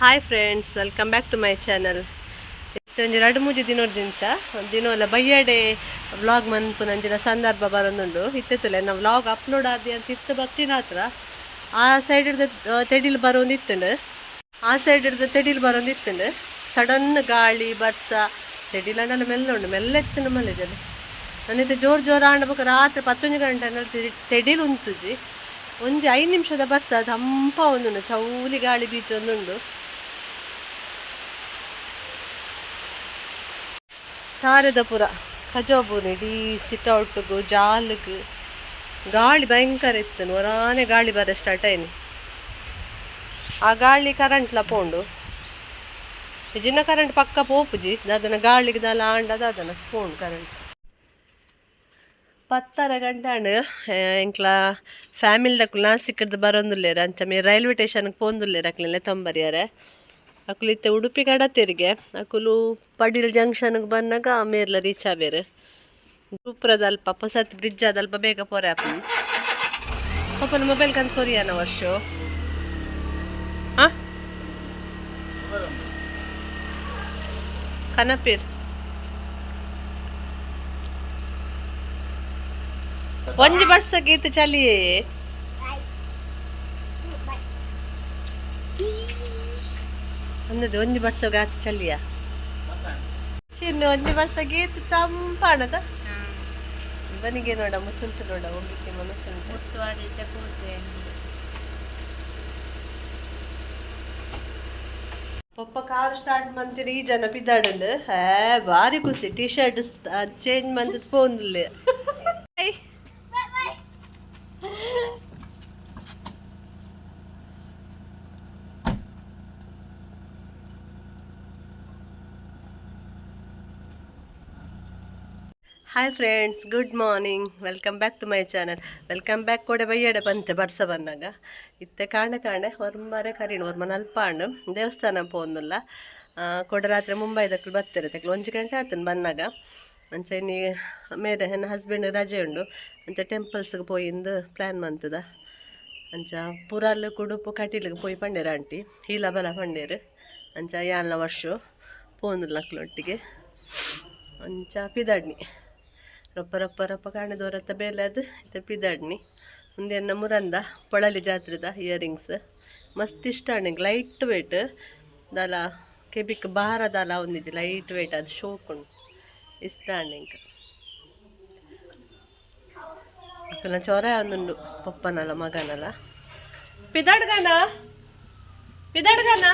Hi friends, welcome back to my channel. ಇತ್ತೊಂಜಿ ರಡ್ಡ್ ಮೂಜಿ ದಿನೊರ್ದಿಂಚ ದಿನೋಲ ಬಯ್ಯಡೆ vlog ಮನ್ಪುನಂಚಿನ ಸಂದರ್ಭ ಬರೊಂದುಂಡು. ಇತ್ತೆತ್ತುಲೆ ಎನ್ನ ವ್ಲಾಗ್ ಅಪ್ಲೋಡ್ ಆದಿ ಅಂತ ಇತ್ತು ಬತ್ತಿನ ಹತ್ರ ಆ ಸೈಡ್ ತೆಡಿಲ್ ಬರೋಂದಿತ್ತುಂಡು, ಆ ಸೈಡ್ ತೆಡಿಲ್ ಬರೋಂದಿತ್ತುಂಡು. ಸಡನ್ ಗಾಳಿ ಬರ್ಸ ತೆಡಿಲಂಡಲ ಮೆಲ್ಲ ಉಂಡು, ಮೆಲ್ಲ ಎತ್ತುಂಡು ಮಲ್ಲೆಜಲ್ಲಿ ನನ್ನಿತ್ತೆ ಜೋರು ಜೋರು ಆಂಡ ಬೊಕ ರಾತ್ರಿ 11 ಗಂಟೆ ತೆಡಿಲ್ ಉಂತುಜಿ. ಒಂಜಿ 5 ನಿಮಿಷದ ಬರ್ಸ ತಂಪ ಒಂದುಂಡು, ಚೌಲಿ ಗಾಳಿ ಬೀಚೊಂದುಂಡು. ತಾರೆದ ಪುರ ಕಜೋಬುನಿ ಇಡೀ ಸಿಟೌಟ್ಗು ಜಾಲುಗು ಗಾಳಿ ಭಯಂಕರ ಇತ್ತು. ಒರಾನೆ ಗಾಳಿ ಬರ ಸ್ಟಾರ್ಟ್ ಆಯ್ನಿ. ಆ ಗಾಳಿ ಕರೆಂಟ್ಲ ಪೋಂಡು, ಜಿನ್ನ ಕರೆಂಟ್ ಪಕ್ಕ ಪೋಪುಜಿ, ದಾದನ ಗಾಳಿಗೆ ದಾಲ ಆಂಡ ದಾದನ ಪೋಂಡು ಕರೆಂಟ್. 10:30 ಗಂಟೆ ಆಂಡ್. ಎಂಕ್ಲ ಫ್ಯಾಮಿಲಿ ದಕ್ಕುಲು ನಾಸಿಕ್ಡ್ದ್ ಬರೋಂದುಲ್ಲೇರ್, ಅಂಚ ಮೇ ರೈಲ್ವೆ ಸ್ಟೇಷನ್ಗೆ ಪೋಂದುಲ್ಲೇರ್ ಅಕ್ಲೆಲ್ಲ ತೊಂಬರಿಯರೆ. ಅಕುಲು ಇತ್ತೆ ಉಡುಪಿ ಕಡತೆರಿಗೆ, ಅಕುಲು ಪಡೀಲ್ ಜಂಕ್ಷನ್ಗೆ ಬನ್ನಾಗ ಮೇರ್ಲ ರೀಚ್ ಆಬೇರು. ಸೂಪ್ರದಲ್ಪ ಹೊಸತ್ ಬ್ರಿಡ್ಜ್ ಆದಲ್ಪ ಬೇಗ ಪೋರೆ ಆಪುಂಡು. ಪಪ್ಪನ ಮೊಬೈಲ್ ಕಂತ ಕೊರಿಯಾನ ವರ್ಷ ಹಾಂ ಕನಪೀರ್ ಒಂಜಿ ವರ್ಷ ಗೀತ ಚಲಿಯೇ ಅನ್ನದು ಒಂಜಿ ವರ್ಷ ಗಾತ ಚಲಿಯ ಚಿನ್ನ ಒಂಜಿ ವರ್ಷ ಗೀತ ತಂಪಾಣದ ಬನಿಗೆ ನೋಡ ಮುಸುಂಟು ನೋಡ ಒಬ್ಬಿಕ್ಕೆ ಮನಸ್ಸುಂಟು. ಪಪ್ಪ ಕಾರ್ ಸ್ಟಾರ್ಟ್ ಮಂತಿನ ಈ ಜನ ಪಿದಾಡಂಡು. ಹೇ ಭಾರಿ ಖುಷಿ, ಟಿ ಶರ್ಟ್ ಚೇಂಜ್ ಮಂತದ್ ಪೋಂದುಲ್ಲೆ. Hi friends, good morning, welcome back to my channel. Welcome back ಕೋಡೆ ಬಯ್ಯಡೆ ಬಂತೆ ಬರ್ಸ ಬಂದಾಗ ಇತ್ತೆ ಕಾಣೆ ಕಾಣೆ ಹೊರ್ಮರೆ ಕರೀಣ ಹೊರ್ಮ ನಲ್ಪಾಂಡು ದೇವಸ್ಥಾನ ಪೋಂದುಲ್ಲ. ಕೋಡೆ ರಾತ್ರಿ ಮುಂಬೈದಕ್ಲು ಬತ್ತಾರೆ ತಕ್ಲು 1 ಗಂಟೆ ಆತನ ಬನ್ನಾಗ. ಅಂಚ ಇನ್ನಿ ಮೇರೆ ನನ್ನ ಹಸ್ಬೆಂಡ್ ರಜೆ ಉಂಡು ಅಂಚ ಟೆಂಪಲ್ಸ್ಗೆ ಪೋಯಿಂದು ಪ್ಲ್ಯಾನ್ ಮಂತದ. ಅಂಚ ಪುರಾಲ್ ಕುಡುಪು ಕಟೀಲಿಗೆ ಪೋಯಿ ಪಂಡೇರು ಆಂಟಿ ಹೀಲ ಬಲ ಪಂಡೇರು. ಅಂಚ ಯಾನ್ಲ ವರ್ಷ ಪೋಂದುಲ್ಲ ಅಕ್ಲೊಟ್ಟಿಗೆ. ಅಂಚ ಪಿದಾಡ್ನಿ ರೊಪ್ಪ ರೊಪ್ಪ ರೊಪ್ಪ ಕಾಣದವರತ್ತ ಬೇಲೆ ಅದು ಇತ್ತೆ ಪಿದಾಡ್ನಿ. ಮುಂದೆನ್ನ ಮುರಂದ ಪೊಳಲಿ ಜಾತ್ರೆದ ಇಯರಿಂಗ್ಸ್ ಮಸ್ತ್ ಇಷ್ಟ ಆಂಡ್ ಲೈಟ್ ವೇಟ್ ದಾಲ ಕೆಬಿಕ್ ಬಾರ ದಾಲ ಒಂದಿದೆ ಲೈಟ್ ವೇಟ್ ಅದು ಶೋಕ್ ಉಂಟು ಇಷ್ಟ ಆಂಡ್ ಎಂಕ್. ಅಕ್ಕನ ಚೊರ ಒಂದುಂಡು ಪಪ್ಪನಲ್ಲ ಮಗನಲ್ಲ ಪಿದಾಡ್ಗನ ಪಿದಾಡ್ಗನ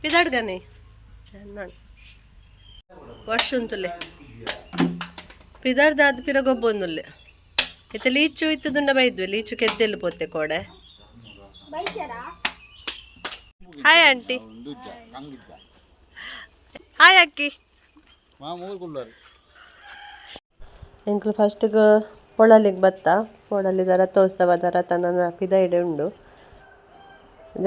ಪಿದಾಡ್ಗನೆ ವರ್ಷ ಉಂತುಲೆ ಪಿದಾರ್ದಾದ ಪಿರ ಗೊಬ್ಬೊಂದುಲ್ಲೆ. ಇತ್ತೆ ಲೀಚು ಇತ್ತದುಂಡ ಬೈದ್ವಿ ಲೀಚು ಕೆದ್ದೆಲ್ಲು ಪೋತೆ ಕೋಡೆ. ಹಾಯ್ ಆಂಟಿ, ಹಾಯ್ ಅಕ್ಕಿ. ಎಂಕ್ಲು ಫಸ್ಟ್ಗೆ ಪೊಳಲಿಗೆ ಬತ್ತ ಪೊಳಲಿದ ರಥೋತ್ಸವದ ರಥನ ಪಿದೈಡೆ ಉಂಡು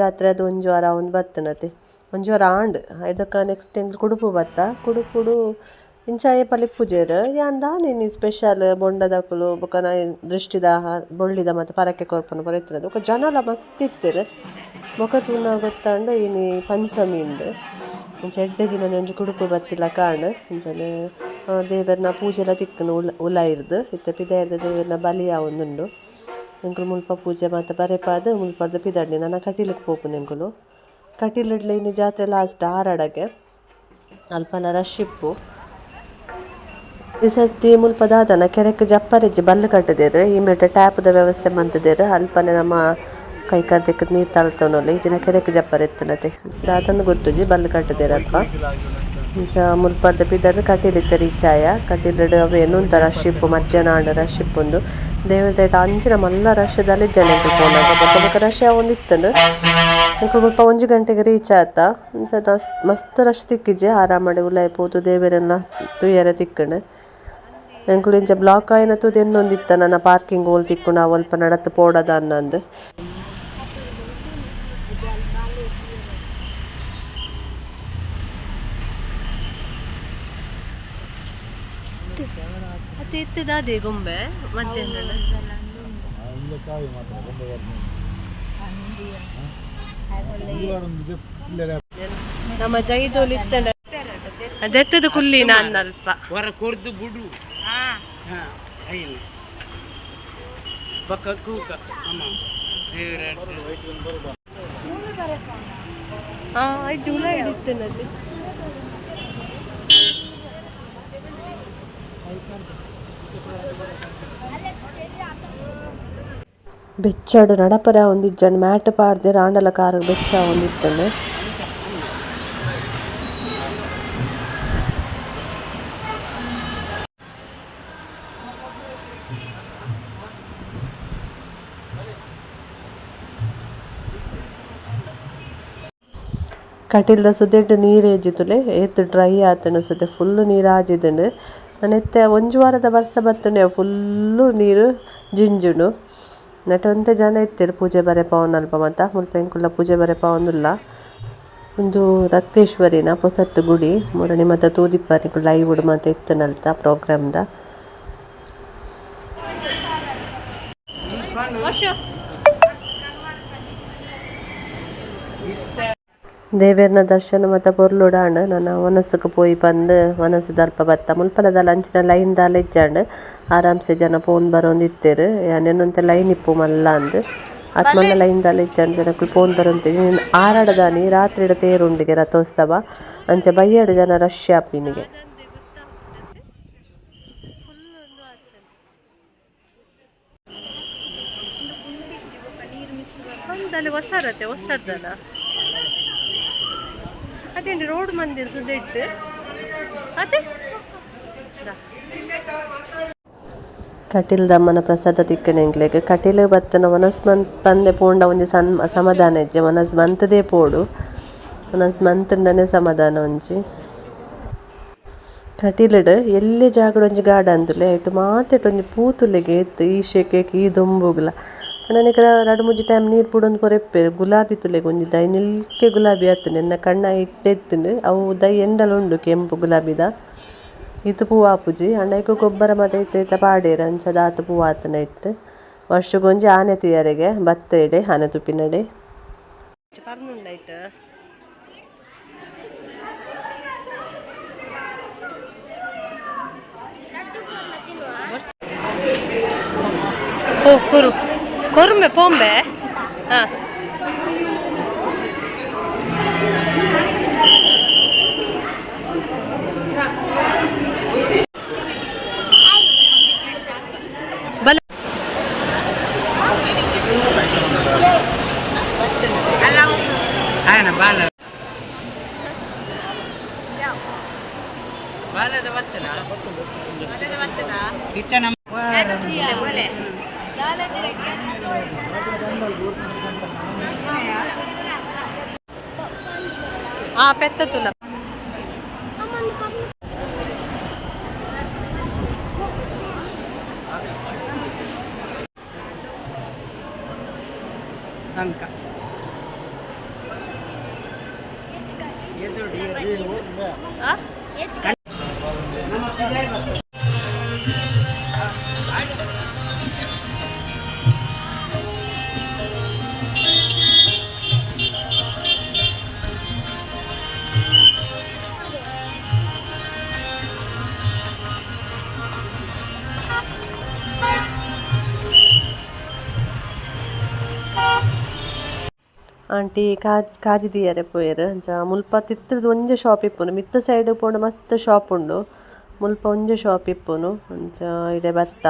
ಜಾತ್ರೆ. ಅದು ಒಂಜಿ ವಾರ ಒಂದು ಬತ್ತನತೆ ಒಂಜಿ ವಾರ ಆಂಡ್. ಐದಕ್ಕ ನೆಕ್ಸ್ಟ್ ಎಂಕ್ಲು ಕುಡುಪು ಬತ್ತ ಕುಡುಪುಡು ಇಂಚ ಪಲಿಪ್ಪುಜೆರ್ ಯಾನ್ ದಾನೇನಿ ಸ್ಪೆಷಲ್ ಬೊಂಡದಕುಲು ಬೊಕ ದೃಷ್ಟಿದ ಬೊಳ್ಳಿದ ಮತ್ತು ಪರಕೆ ಕೊರ್ಪುನ ಪೂರ ಇತ್ತುಂಡು. ಬೊಕ ಜನಲ ಮಸ್ತ್ ಇತ್ತೆರ್. ಬೊಕ ತೂನ ಗೊತ್ತಾಂಡ ಇನಿ ಪಂಚಮಿಂದ್. ಇಂಚ ಎಡ್ಡೆ ದಿನನೆ ಒಂಜಿ ಕುಡುಪು ಬತ್ತಿಲ ಕಾಂಡ್. ಅಂಚನೆ ದೇವೆರ್ನ ಪೂಜೆಲ ತಿಕ್ಕುಂಡು ಉಲಾಯಿರ್ದ್. ಇತ್ತೆ ಪಿದಾಯಿರ್ದ್ ದೇವೆರ್ನ ಬಲಿ ಆವೊಂದುಂಡು. ಎಂಕುಲು ಮುಲ್ಪ ಪೂಜೆ ಮಾತ ಬರೆಪಾದ್ ಮುಲ್ಪರ್ದ್ ಪಿದಾಡ್ನಿ. ನನ ಕಟೀಲುಗ್ ಪೋಪುನು ಎಂಕುಲು. ಕಟೀಲುಡ್ಲ ಇನಿ ಜಾತ್ರೆ ಲಾಸ್ಟ್ ಆರಡಗೆ ಅಲ್ಪಲ ರಶ್ ಇಪ್ಪು. ಈ ಸರ್ತಿ ಮುಲ್ಪ ದಾದನ ಕೆರೆಕ್ ಜಪ್ಪರೆಜ್ಜಿ ಬಲ್ಲು ಕಟ್ಟುದೆರ್. ಈ ಮೇಟ ಟ್ಯಾಪ್ದ ವ್ಯವಸ್ಥೆ ಮಂತುದೆರ್. ಅಲ್ಪನೆ ನಮ್ಮ ಕೈ ಕರ್ದೆಕ್ ನೀರು ತಳ್ತೊನೊಲಿ ಇಜಿನ ಕೆರೆಕ್ ಜಪ್ಪರೆ ಇತ್ತುನತೆ ದಾದಂದ್ ಗೊತ್ತುಜಿ ಬಲ್ಲು ಕಟ್ಟುದೆರ್ ಅಲ್ಪ. ಇಂಚ ಮುಲ್ಪರ್ದ್ ಪಿದರ್ದ್ ಕಟೀಲ್ ಇತ್ತೆ ರೀಚ್ ಆಯ. ಕಟೀಲುಡ್ ಅವೆ ಉಂತ ರಶ್ ಇಪ್ಪು ಮಧ್ಯಾಹ್ನ ಆಂಡ ರಶ್ ಇಪ್ಪುಂದು. ದೇವೆರ್ದ ಅಂಚಿನ ಮಲ್ಲ ರಶ್ ದಾಲ ಇಜ್ಜಂಡ್ ಎಂಕುಲು ಪೋನಗ. ಬೊಕ ಬೊಕ ರಶ್ ಆವೊಂದಿತ್ತುಂಡು. ಎಂಕುಲು ಮುಲ್ಪ 1 ಗಂಟೆಗ್ ರೀಚ್ ಆತ. ಇಂಚ ಮಸ್ತ್ ರಶ್ ತಿಕ್ಕಿಜಿ ಆರಾಮಡೆ ಉಲಾಯಿ ಪೋದು ದೇವೆರೆನ ತೂಯರೆ ತಿಕ್ಕುಂಡು. ಎಂಕುಲು ಇಂಚ ಬ್ಲಾಕ್ ಆಯಿನ ತೂದು ಎನ್ನೊಂದಿತ್ತ ನನ ಪಾರ್ಕಿಂಗ್ ಓಲ್ ತಿಕ್ಕುಂಡು ಅಲ್ಪ ನಡತ್ ಪೋಡದ ಅನ್ನಂದು. ಅತ್ತೆ ಇತ್ತದಾದೆ ಗೊಂಬೆ ಮಧ್ಯಾಹ್ನ. ನಮ್ಮ ಜೈದೋಲಿ ಇತ್ತಂಡ ಅದೆತ್ತದ ಕುಲ್ಲಿ ನಾನು ಅಲ್ಪ ಹೊರ ಕೊರ್ದು ಬುಡು. ಹಾ, ಐನು ಬಕ್ಕ ಕೂಕ ಅಮ್ಮ. ಹಾ, ಜುಲೈ ಹಿಡಿತೇನೆ. ಬೆಚ್ಚಾಡು ನಡಪರ ಒಂದಿಜ್ಜಂಡ್ ಮ್ಯಾಟ್ ಪಾಡ್ದೆ ರಾಂಡಲ ಕಾರು ಬೆಚ್ಚ ಒಂದಿತ್ತಂಡು. ಕಟೀಲ್ದ ಸುದೆಟ್ ನೀರು ಏಜಿತುಲೆ ಏತ್ ಡ್ರೈ ಆತುಂಡು. ಸುದೆ ಫುಲ್ಲು ನೀರು ಆಜಿದುಂಡು. ನನ ಇತ್ತೆ ಒಂಜಿ ವಾರದ ಬರ್ಸ ಬತ್ತುಂಡೆ ಫುಲ್ಲು ನೀರು ಜಿಂಜುಂಡು. ನೆಟ್ ಒಂತೆ ಜನ ಇತ್ತೆರ್ ಪೂಜೆ ಬರೆಪಾವೊಂದು ಅಲ್ಪ ಮಾತ. ಮುಲ್ಪ ಎಂಕುಲ್ಲ ಪೂಜೆ ಬರೆಪಾವೊಂದುಲ್ಲ. ಉಂದು ರಕ್ತೇಶ್ವರಿನ ಪೊಸತ್ ಗುಡಿ. ಮುರಣಿ ಮಾತ ತೂದಿಪ್ಪರ್ ನಿಕುಲು ಲೈವ್ ಡ್ ಮಾತ ಇತ್ತುಂಡಲ್ತ ಪ್ರೋಗ್ರಾಮ್ ದ. ದೇವೆರ್ನ ದರ್ಶನ ಮಾತ ಪೊರ್ಲುಡಾಂಡ್. ನನ ವನಸುಕು ಪೋಯಿ ಪಂದ್ ವನಸುದಲ್ಪ ಬತ್ತ. ಮುಲ್ಪಲದಾಲ ಅಂಚಿನ ಲೈನ್ ದಾಲ ಇಜ್ಜಾಂಡ್. ಆರಾಮ್ಸೆ ಜನ ಪೋವೊಂದು ಬರೊಂದಿತ್ತೆರ್. ಯಾನ್ ಎನ್ನೊಂತೆ ಲೈನ್ ಇಪ್ಪು ಮಲ್ಲ ಅಂದ್. ಅತ್ ಮಲ್ಲ ಲೈನ್ ದಾಲ ಇಜ್ಜಾಂಡ್. ಜನಕುಲು ಪೋವೊಂದು ಬರೊಂದು. ಆರಾಡದಾನಿ ರಾತ್ರಿಡ್ ತೇರುಂಡಿಗೆ ರಥೋತ್ಸವ. ಅಂಚ ಬಯ್ಯಡ್ ಜನ ರಶ್ ಆಪಿನಿಗೆ. ಒಂದಲ್ಲಿ ಹೊಸರತೆ ಹೊಸರ್ದಲ್ಲ ಅದೇಂಡಿ ರೋಡ್ ಮಂದಿರ ಸುದೆಟ್ಟು ಅದೇ. ಕಟೀಲ್ದಮ್ಮನ ಪ್ರಸಾದ ತಿಕ್ಕಣೆ ಎಂಕ್ಲೆಗ್. ಕಟೀಲು ಬತ್ತನ ವನಸ್ ಮನ್ ಪಂದೆ ಪೋಂಡ ಒಂಜಿ ಸನ್ ಸಮಾಧಾನ ಇಜ್ಜೆ. ವನಸ್ ಮಂತದೇ ಪೋಡು, ವನಸ್ ಮಂತುಂಡನೆ ಸಮಾಧಾನ ಒಂಜಿ. ಕಟೀಲುಡ್ ಎಲ್ಲೆ ಜಾಗಡ್ ಒಂಜಿ ಗಾರ್ಡನ್ ತುಲೆ. ಐಟ್ ಮಾತೆಟ್ ಒಂಜಿ ಪೂ ತುಲೆಗೆ ಏತ್ ಈ ಶೆಕೆಕ್ ಈ ದೊಂಬುಗ್ಲ. ಪಂಡ ನಿಕಲ ರಡ್ಡ್ ಮೂಜಿ ಟೈಮ್ ನೀರ್ ಬುಡೊಂದು ಪೂರ ಇಪ್ಪೆರ್. ಗುಲಾಬಿ ತುಲೆಗ್ ಒಂಜಿ ದೈ ನಿಲ್ಕೆ ಗುಲಾಬಿ ಆತುಂಡು. ಎನ್ನ ಕಣ್ಣ ಇಟ್ಟೆತ್ತುಂಡು ಅವು ದೈ ಎಂಡಲ ಉಂಡು ಕೆಂಪು ಗುಲಾಬಿದ. ಇತ್ ಪೂ ಆಪುಜಿ ಆಂಡ ಐಕ್ ಗೊಬ್ಬರ ಮಾತ ಇತ್ತೆ ಇತ್ತ ಪಾಡೇರ್. ಅಂಚ ದಾತ್ ಪೂ ಆತುಂಡು ಐಟ್. ವರ್ಷಗೊಂಜಿ ಆನೆ ತೂಯರೆಗೆ ಬತ್ತ ಇಡೆ ಆನೆ ತುಪಿನಡೆ. ಪರ್ನುಂಡೈಟ್. ಓ ಕೊರು ಕೊರುಂಬೆ ಪೋಂಬೆ. ಹಾ, ಬಲ. ಆಯನ ಬಾಲ ಬಾಲದ ಬತ್ತನ ಇತ್ತ ನಮ್ಮ. ಆ ಪೆತ್ತ ತುಲ. ಸಂಕ. ಆ? ಆಂಟಿ ಕಾಜಿ ದೀಯರೆ ಪೋಯೆರ್. ಅಂಚ ಮುಲ್ಪ ತಿರ್ತುರ್ದು ಒಂಜಿ ಶಾಪ್ ಇಪ್ಪುನು. ಮಿತ್ತ ಸೈಡ್ ಪೋಂಡ ಮಸ್ತ್ ಶಾಪ್ ಉಂಡು. ಮುಲ್ಪ ಒಂಜಿ ಶಾಪ್ ಇಪ್ಪುನು. ಅಂಚ ಇಡೆ ಬತ್ತ.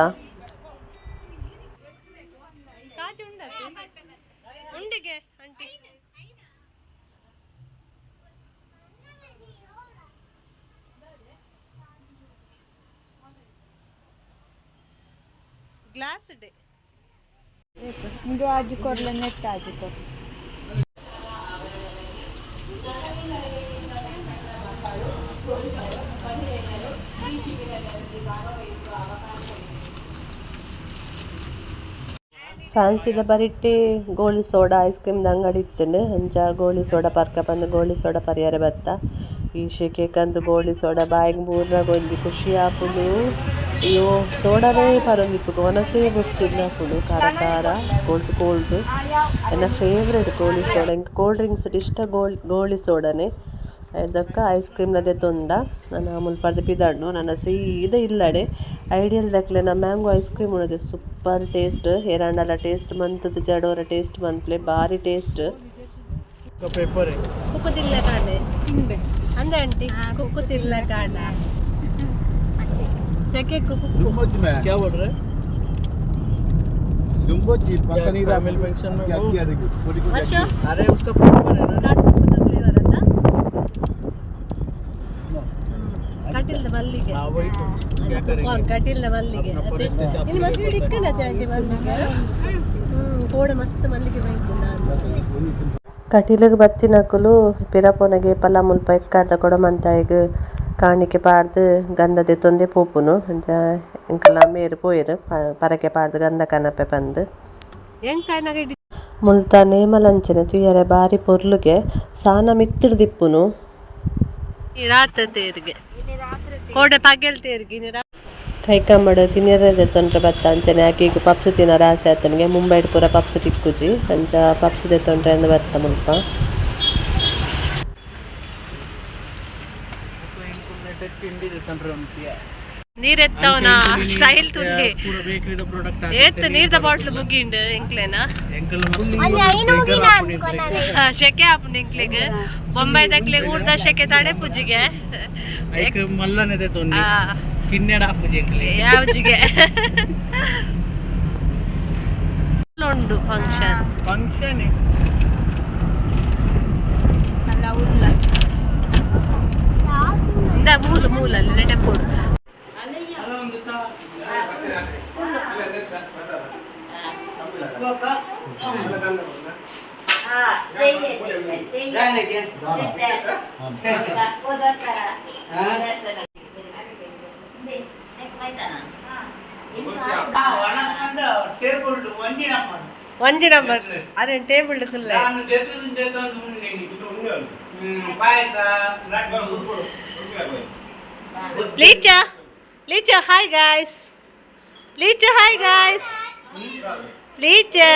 ಉಂಡಿಗೆ ಆಂಟಿ. Glass day. ಇಂದು ಆಜಿ ಕೊರ್ಲ ನೆಟ್ ಆಜಿ ಕೊರ್ಲ. ಫ್ಯಾನ್ಸಿದ ಬರಿಟ್ಟೆ ಗೋಲಿ ಸೋಡಾ ಐಸ್ ಕ್ರೀಮ್ ಅಂಗಡಿ ಇತ್ತುಂಡು. ಅಂಚ ಗೋಲಿ ಸೋಡಾ ಪರ್ಕ ಪಂದ್ ಗೋಲಿ ಸೋಡಾ ಪರಿಯರೆ ಬತ್ತ. ಈ ಶೆಕೆಕ್ ಅಂದ್ ಗೋಲಿ ಸೋಡಾ ಬಾಯಿಗ್ ಬೂರ್ನಗ ಒಂಜಿ ಖುಷಿ ಆಪುಂಡು. ಅಯ್ಯೋ, ಸೋಡಾನೇ ಪರೊಂದಿಪ್ಪುಗ ವನಸೇ ಬೊರ್ಚಿಂದಾಪುಂಡು. ಖಾರ ಖಾರ, ಕೋಲ್ಡ್ ಕೋಲ್ಡ್. ಎನ್ನ ಫೇವ್ರೆಟ್ ಗೋಳಿ ಸೋಡಾ. ಎಂಕ್ ಕೋಲ್ಡ್ ಡ್ರಿಂಕ್ಸ್ ಇಷ್ಟ ಗೋಳಿ ಸೋಡನೆ. ಐರ್ದಕ್ಕ ಐಸ್ ಕ್ರೀಮ್ ದೆತೊಂದ. ನನ ಮುಲ್ಪರ್ದ್ ಪಿದಡ್ನು. ನನ ಸೀದ ಇಲ್ಲಡೆ. ಐಡಿಯಲ್ ದಕ್ಲೆನ ಮ್ಯಾಂಗೋ ಐಸ್ ಕ್ರೀಮ್ ಉಂಡತೆ, ಸೂಪರ್ ಟೇಸ್ಟ್. ಏರಾಂಡಲ ಟೇಸ್ಟ್ ಮಂತದ ಜಡೋರ ಟೇಸ್ಟ್ ಮನ್ಪ್ಲೆ, ಬಾರಿ ಟೇಸ್ಟ್. ಪೇಪರ್. ಕುಕ್ಕುತಿಲ್ಲ ಕಾಣೆ ಅಂದೆ ಆಂಟಿ, ಕುಕ್ಕುತಿಲ್ಲ ಕಾಣ ಸೆಕೆ ಕುಕ್ಕು. ದುಂಬೊಚ್ಚಿ ಮೇ. क्या बोल रहे? ದುಂಬೊಚ್ಚಿ ಪಕ್ಕ ನೀರು. फैमिली फंक्शन में वो- ಅಕ್ಕಿ ಅಡಿಗೆ ಪೊಡಿ ಪೊಡಿ. ವರ್ಷ. अरे, उसका पेपर है ना. ಕಾಟ್ಕುಕ್ಕುದ ಫ್ಲೇವರ್ ಅಂತ ಕಟೀಲ್ದ ಮಲ್ಲಿಗೆ. हाँ, वही तो. क्या करेंगे? ಕಟೀಲ್ದ ಮಲ್ಲಿಗೆ. अपना परिस्थिति. ಇಲ್ಲಿ ಮಸ್ತ್ ಚಿಕ್ಕನತೆ ಆಂಟಿ ಮಲ್ಲಿಗೆ. ಕೋಡ ಮಸ್ತ್ ಮಲ್ಲಿಗೆ ಬೈತು. ನಾನು ಕಟೀಲಿಗೆ ಬತ್ತಿನಕುಲು ಪಿರಪೋನಗೆ ಪಲ ಮುಲ್ಪ ಎಕ್ಕಾರ್ದ ಕೊಡಮಂತಾಯಿಗ್ ಕಾಣಿಕೆ ಪಾಡ್ದ್ ಗಂಧ ದೆತ್ತೊಂದೇ ಪೋಪುನು. ಅಂಚ ಎಂಕಲ್ನ ಅಮ್ಮೆರ್ ಪೋಯೆರ್ ಪರಕೆ ಪಾಡ್ದ್ ಗಂಧ ಕನಪೆ ಪಂದ್. ಮುಲ್ತ ನೇಮಲಂಚನೆ ತೂಯರೆ ಬಾರಿ ಪೊರ್ಲುಗೆ, ಸಾನ ಮಿತ್ತುರ್ದಿಪ್ಪುನು. ರಾತ್ರೆ ತೇರಿಗೆ, ಕೋಡೆ ಪಗೆಲ್ ತೇರಿಗೆ. ಕೈಕಂಬಡ್ ತಿನಿಯರೆ ದೆತ್ತೊಂಡ್ರೆ ಬತ್ತ. ಅಂಚನೆ ಆಕೆಗ್ ಪಪ್ಸ್ ತಿನರೆ ಆಸೆ ಆತನಿಗೆ. ಮುಂಬೈಡ್ ಪೂರ ಪಪ್ಸ್ ತಿಕ್ಕುಜಿ. ಅಂಚ ಪಪ್ಸ್ ದೆತ್ತೊಂಡ್ರೆ ಅಂದ್ ಬತ್ತ ಮುಲ್ಪ. ನೀರೆತ್ತವನ ಸ್ಟೈಲ್ ತುಲ್ಲೆ. ಪೂರ ಬೇಕರಿದ ಪ್ರಾಡಕ್ಟ್. ಏತ್ ನೀರ್ದ ಬಾಟ್ಲ್ ಮುಗಿಂಡ್ ಎಂಕ್ಲೆನ. ಶೆಕೆ ಆಪುಂಡು ಎಂಕ್ಲೆಗ್. ಬೊಂಬೈ ದಕ್ಲೆಗ್ ಊರ್ದ ಶೆಕೆ ತಡೆ ಪೂಜಿಗೆ. ಐಕ್ ಮಲ್ಲನೆ ತೊಂದಿ ಕಿನ್ನೆಡ ಹಾಪುಜಿ ಎಂಕ್ಲೆ. ಯಾವ್ಜಿಗೆ ಉಂಡು ಫಂಕ್ಷನ್. ಫಂಕ್ಷನ್. ಅಲ್ಲ ಉಲ್ಲ. ಇಂದ ಮೂಲು ಮೂಲಲ್ಲಿ ನೆಟಪೂರು. ಟೇಬಲ್ ಒಂಜಿ ನಂಬರ್. ಒಂಜಿ ನಂಬರ್ ಅರೆ ಟೇಬಲ್ ಕುಲ್ಲೆ. ನಾನು ಜೆತುದು ಜೆತೊಂದು ಉಂಡಿನಿ ಪಾಯಸ, ಲಡ್ಡು. ಲೀಚಾ, ಲೀಚಾ, ಹಾಯ್ ಗಾಯ್ಸ್. ಲೀಚಾ, ಹಾಯ್ ಗಾಯ್ಸ್. ಲೀಚಾ.